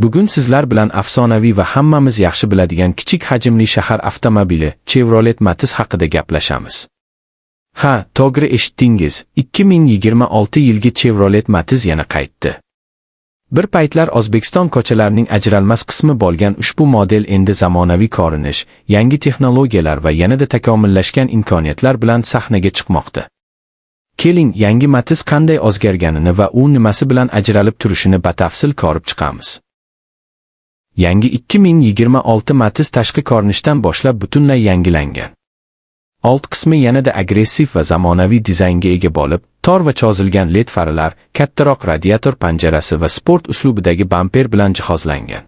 Bugun sizlar bilan afsonaviy va hammamiz yaxshi biladigan kichik hajmli shahar avtomobili Chevrolet Matiz haqida gaplashamiz. Ha, to'g'ri eshitdingiz. 2026 yilgi Chevrolet Matiz yana qaytdi. Bir paytlar O'zbekiston ko'chalarining ajralmas qismi bo'lgan ushbu model endi zamonaviy ko'rinish, yangi texnologiyalar va yanada takomillashgan imkoniyatlar bilan sahnaga chiqmoqda. Keling, yangi Matiz qanday o'zgarganini va u nimasi bilan ajralib turishini batafsil ko'rib chiqamiz. Yangi 2026 Matiz tashqi ko'rinishdan boshlab butunlay yangilangan. Old qismi yanada agressiv va zamonaviy dizaynga ega bo'lib, tor va cho'zilgan LED faralar, kattaroq radiator panjarasi va sport uslubidagi bamper bilan jihozlangan.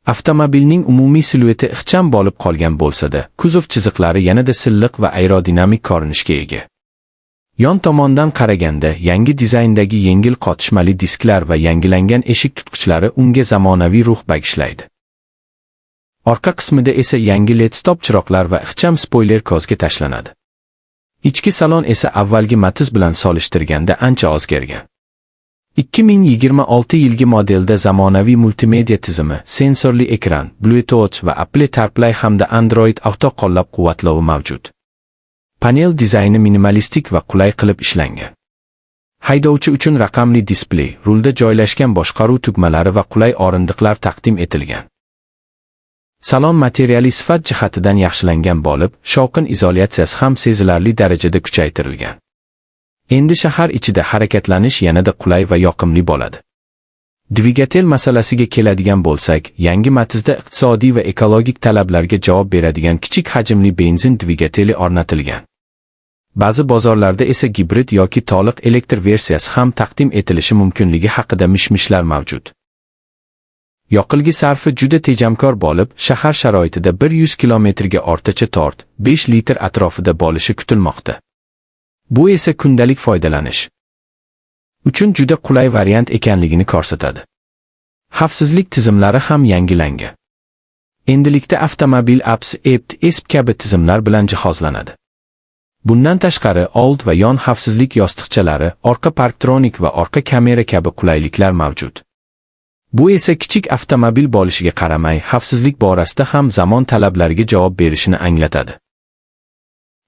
Avtomobilning umumiy silueti ixcham bo'lib qolgan bo'lsa-da, kuzov chiziqlari yanada silliq va aerodinamik ko'rinishga ega. Yon tomondan qaraganda, yangi dizayndagi yengil qotishmali disklar va yangilangan eshik tutqichlari unga zamonaviy ruh bag'ishlaydi. Orqa qismida esa yangi LED stop chiroqlar va ixcham spoiler ko'zga tashlanadi. Ichki salon esa avvalgi Matiz bilan solishtirganda ancha o'zgargan. 2026 yilgi modelda zamonaviy multimedia tizimi, sensorli ekran, Bluetooth va Apple CarPlay hamda Android Auto qo'llab-quvvatlovi mavjud. Panel dizayni minimalistik va qulay qilib ishlangan. Haydovchi uchun raqamli displey, rulda joylashgan boshqaruv tugmalari va qulay o'rindiqlar taqdim etilgan. Salon materiali sifat jihatidan yaxshilangan bo'lib, shovqin izolyatsiyasi ham sezilarli darajada kuchaytirilgan. Endi shahar ichida harakatlanish yanada qulay va yoqimli bo'ladi. Dvigatel masalasiga keladigan bo'lsak, yangi Matizda iqtisodiy va ekologik talablarga javob beradigan kichik hajmli benzin dvigateli o'rnatilgan. Ba'zi bozorlarda esa gibrid yoki to'liq elektr versiyasi ham taqdim etilishi mumkinligi haqida mish-mishlar mavjud. Yoqilg'i sarfi juda tejamkor bo'lib, shahar sharoitida 100 kilometrga o'rtacha 4-5 litr atrofida bo'lishi kutilmoqda. Bu esa kundalik foydalanish uchun juda qulay variant ekanligini ko'rsatadi. Xavfsizlik tizimlari ham yangilangan. Endilikda avtomobil ABS, EBD, ESP kabi tizimlar bilan jihozlanadi. Bundan tashqari, old va yon xavfsizlik yostiqchalari, orqa parktronik va orqa kamera kabi qulayliklar mavjud. Bu esa kichik avtomobil bo'lishiga qaramay, xavfsizlik borasida ham zamon talablariga javob berishini anglatadi.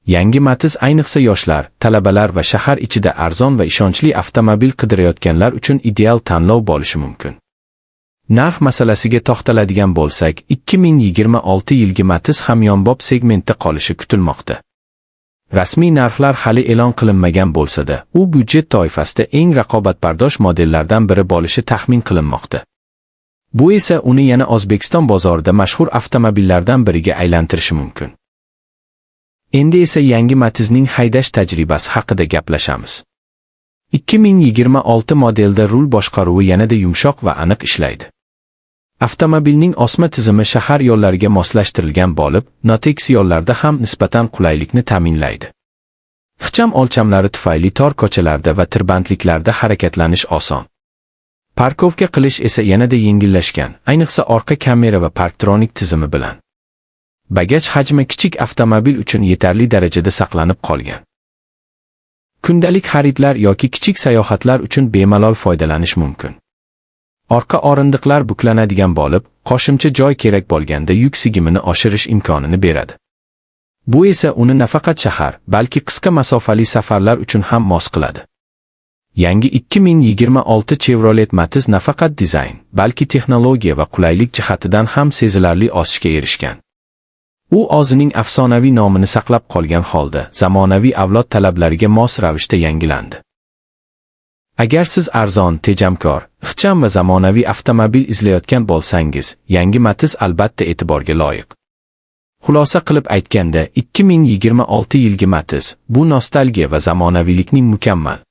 Yangi Matiz ayniqsa yoshlar, talabalar va shahar ichida arzon va ishonchli avtomobil qidirayotganlar uchun ideal tanlov bo'lishi mumkin. Narx masalasiga to'xtaladigan bo'lsak, 2026 yilgi Matiz hamyonbop segmentda qolishi kutilmoqda. Rasmiy narxlar hali e'lon qilinmagan bo'lsa-da, u byudjet toifasida eng raqobatbardosh modellardan biri bo'lishi taxmin qilinmoqda. Bu esa uni yana O'zbekiston bozorida mashhur avtomobillardan biriga aylantirishi mumkin. Endi esa yangi Matizning haydash tajribasi haqida gaplashamiz. 2026 modelda rul boshqaruvi yanada yumshoq va aniq ishlaydi. Avtomobilning osma tizimi shahar yo'llariga moslashtirilgan bo'lib, notekis yo'llarda ham nisbatan qulaylikni ta'minlaydi. Ixcham o'lchamlari tufayli tor ko'chalarda va tirbandliklarda harakatlanish oson. Parkovka qilish esa yanada yengillashgan, ayniqsa orqa kamera va parktronik tizimi bilan. Bagaj hajmi kichik avtomobil uchun yetarli darajada saqlanib qolgan. Kundalik xaridlar yoki kichik sayohatlar uchun bemalol foydalanish mumkin. Orqa o'rindiqlar buklanadigan bo'lib, qo'shimcha joy kerak bo'lganda yuk sig'imini oshirish imkonini beradi. Bu esa uni nafaqat shahar, balki qisqa masofali safarlar uchun ham mos qiladi. Yangi 2026 Chevrolet Matiz nafaqat dizayn, balki texnologiya va qulaylik jihatidan ham sezilarli o'sishga erishgan. U o'zining afsonaviy nomini saqlab qolgan holda zamonaviy avlod talablariga mos ravishda yangilandi. Agar siz arzon, tejamkor, ixcham va zamonaviy avtomobil izlayotgan bo'lsangiz, yangi Matiz albatta e'tiborga loyiq. Xulosa qilib aytganda, 2026 yilgi Matiz bu nostalgiya va zamonaviylikning mukammal